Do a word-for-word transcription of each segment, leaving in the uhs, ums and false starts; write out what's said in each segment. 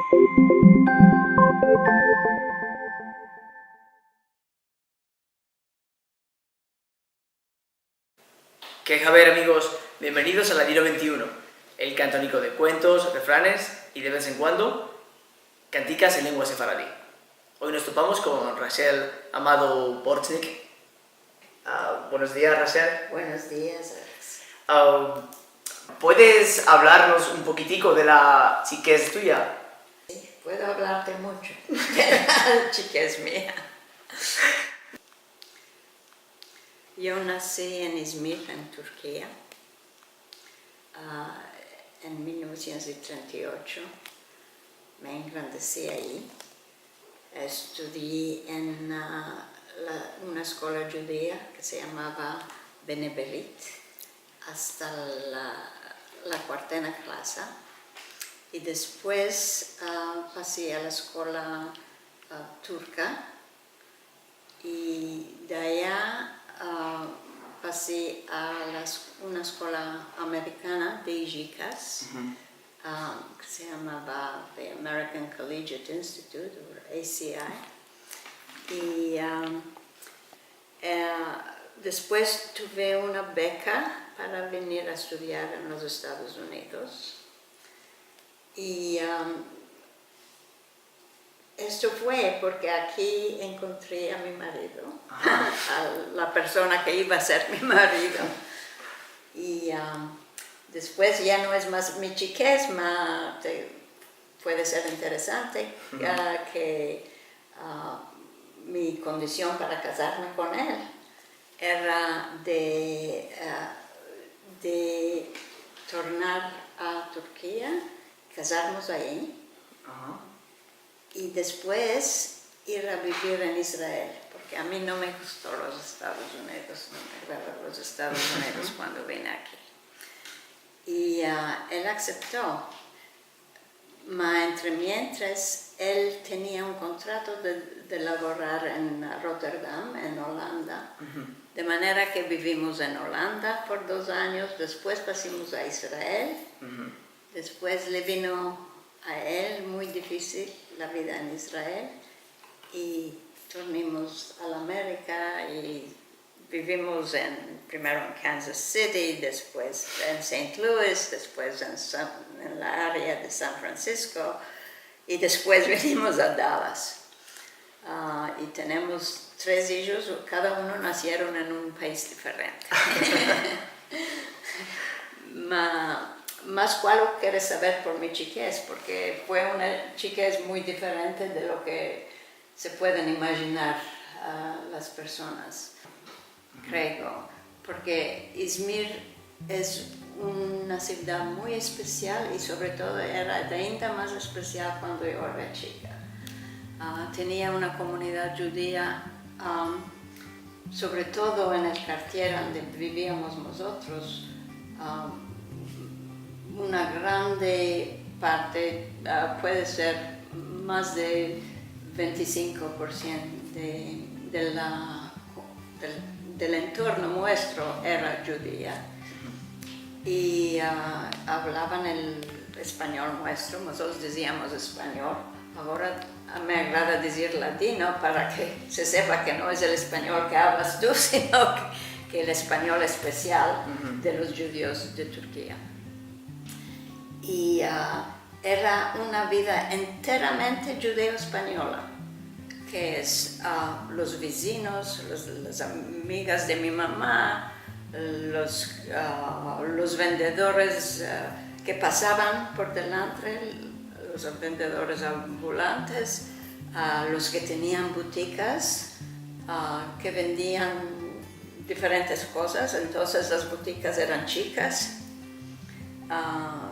Ke haber, amigos, bienvenidos a Ladino ventiuno, el kantoniko de kuentos, refranes i, de vez en kuando, kantikas en lengua sefaradi. Oy mos topamos kon Rachel Amado Bortnick. Ah, buenos dias, Rachel. Buenos dias, Alex. Ah, puedes avlarmos un pokitiko de la chikez tuya? Si, puedo avlarte muncho de la chikez mia. Yo nasi en Izmir, en Turkia, ah, en mil novesientos i trenta i ocho. Me engrandesi ayi. Estudyi en, ah, la, una eskola djudia ke se yamava Bene Berit asta la, la kuartena klasa. I despues, ah, pasi a la eskola, ah, turka. I de aya, ah, pasi a la es-, una eskola amerikana de ijikas, ah, ke se yamava the American Collegiate Institute, o A C I. I, ah, eh, despues tuve una beka para venir a estudiar en los Estados Unidos. I, ah, esto fue porke aki enkontri a mi marido, a la persona ke iva a ser mi marido. I, ah, despues ya no es mas mi chikez, ma te, puede ser interesante, ah, ke, ah, mi kondision para kazarme kon el era de, ah, de tornar a Turkia, kazarmos ayi, i despues ir a bivir en Israel, porke a mi no me gusto los Estados Unidos, no me agrada los Estados Unidos kuando vine aki. I, ah, el asepto. Ma entre mientres, el tenia un kontrato de, de lavorar en Rotterdam, en Olanda, de manera ke bivimos en Olanda por dos anyos, despues pasimos a Israel, despues le vino a el muy difisil la vida en Israel, i tornimos a la Amerika, i bivimos en, primero en Kansas City, despues en Saint Louis, despues en San, en la area de San Francisco, i despues vinimos a Dallas. Ah, i tenemos tres ijos, kada uno nasieron en un pais diferente. Ma, mas kualo keres saver por mi chikez, porke fue una chikez muy diferente de lo ke se pueden imajinar, ah, las personas, kreo, porke Izmir es una sivdad muy espesial i, sovre todo, era de ainda mas espesial kuando yo era chika. Ah, tenia una komunidad djudia, am, sovre todo en el kuartier ande biviamos mozotros, am, una grande parte, ah, puede ser mas de vente i sinko por siento de, de la, del, del entorno muestro era djudia. I, ah, avlavan el espanyol muestro, mozotros diziamos espanyol. Agora, ah, me agrada dizir ladino para ke se sepa ke no es el espanyol ke avlas tu, sino ke, ke el espanyol espesial de los djudios de Turkia. I, ah, era una vida enteramente djudeo-espanyola, ke es, ah, los vizinos, los, las amigas de mi mama, los, ah, los vendedores, ah, ke pasavan por delante, los vendedores ambulantes, ah, los ke tenian butikas, ah, ke vendian diferentes kozas. Entonses las butikas eran chikas. Ah,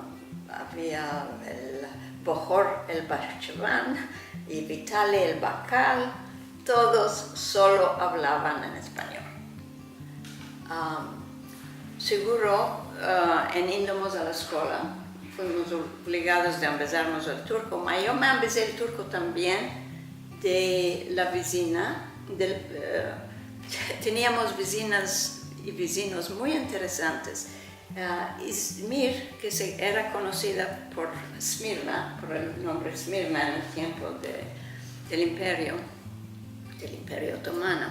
avia el Bohor, el bahchevan, i Vitali, el bakal. Todos solo avlavan en espanyol. Am, seguro, ah, en indomos a la eskola, fuimos obligados de ambezarmos el turko, ma yo me ambezi el turko tambien de la vizina, del, eh, teniamos vizinas i vizinos muy interesantes. Ah, Izmir, ke se, era konosida por Smirna, por el nombre Smirna en el tiempo de, del imperio, del imperio otomano,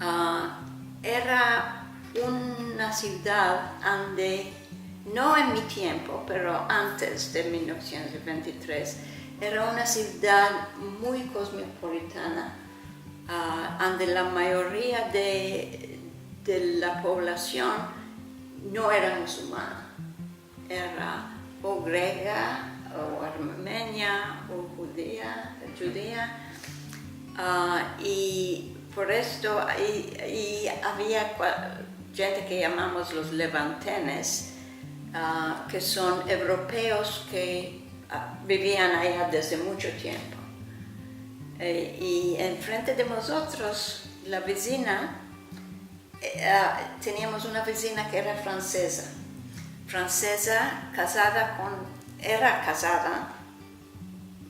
ah, era una sivdad ande, no en mi tiempo, pero antes de mil novesientos vente i tres, era una sivdad muy kosmopolitana, ah, ande la mayoria de, de la poblasion no era musulmana. Era o grega, o armenia, o djudia, djudia. Ah, i por esto, i, i avia kua-, djente ke yamamos los levantenes, ah, ke son evropeos ke, ah, bivian aya desde muncho tiempo. Eh, i enfrente de mozotros, la vizina, eh, ah, teniamos una vizina ke era franseza. Franseza, kazada kon, era kazada,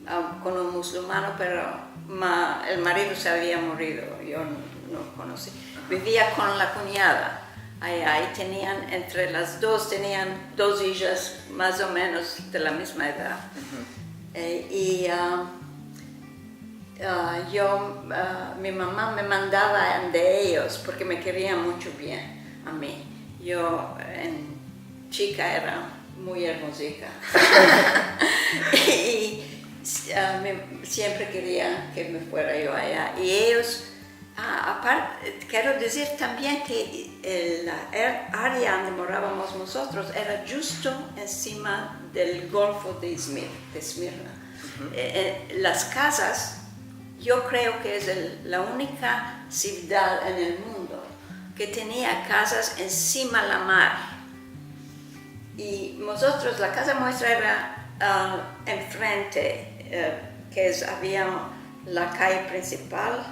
ah, kon un musulmano, pero ma-, el marido se avia morido, yo no, no konosi. Bivia kon la kunyada. Ai, ai tenian, entre las dos, tenian dos ijas mas o menos de la mizma edad. Eh, i, ah, ah, yo, ah, mi mama me mandava ande eyos porke me kerian muncho bien a mi. Yo, en chika, era muy ermozika. I, ah, me, siempre kerian ke me fuera yo aya. I eyos, ah, apar-, kero dizir tambien ke, eh, la, el área ande moravamos mozotros era djusto ensima del golfo de Izmir, de Smirna. Eh, eh, las kazas, yo kreo ke es el, la unika sivdad en el mundo ke tenia kazas ensima la mar. I mozotros, la kaza muestra era, ah, enfrente, eh, ke es, avia la kaye prinsipal,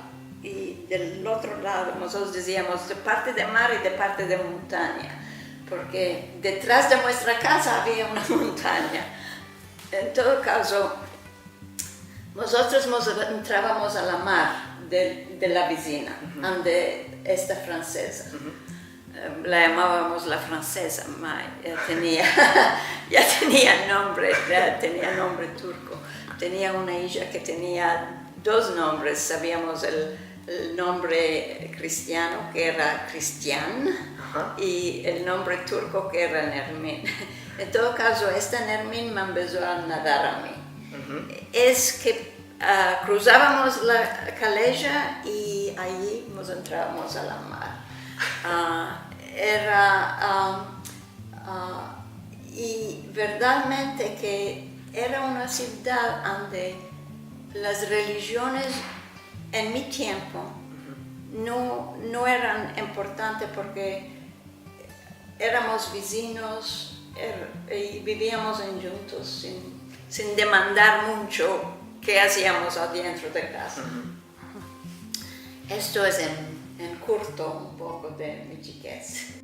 i del otro lado, mozotros diziamos, de parte de mar i de parte de montanya, porke detras de muestra kaza avia una montanya. En todo kazo, mozotros mos-, entravamos a la mar de, de la vizina, ande esta franseza. Eh, la yamavamos la franseza, ma ya tenia, ya tenia nombre, ya tenia nombre turko. Tenia una ija ke tenia dos nombres, saviamos el, el nombre kristiano, ke era Kristian, i el nombre turko, ke era Nermin. En todo kazo, esta Nermin me embezo a nadar a mi. Es ke, ah, kruzavamos la kaleja i ayi mos entravamos a la mar. Ah, era, ah, ah, i verdadmente ke era una sivdad ande las relijiones en mi tiempo no, no eran importante porke eramos vizinos, er-, i biviamos endjuntos sin, sin demandar muncho ke aziamos adientro de kaza. Esto es en, en kurto un poko de mi chikez.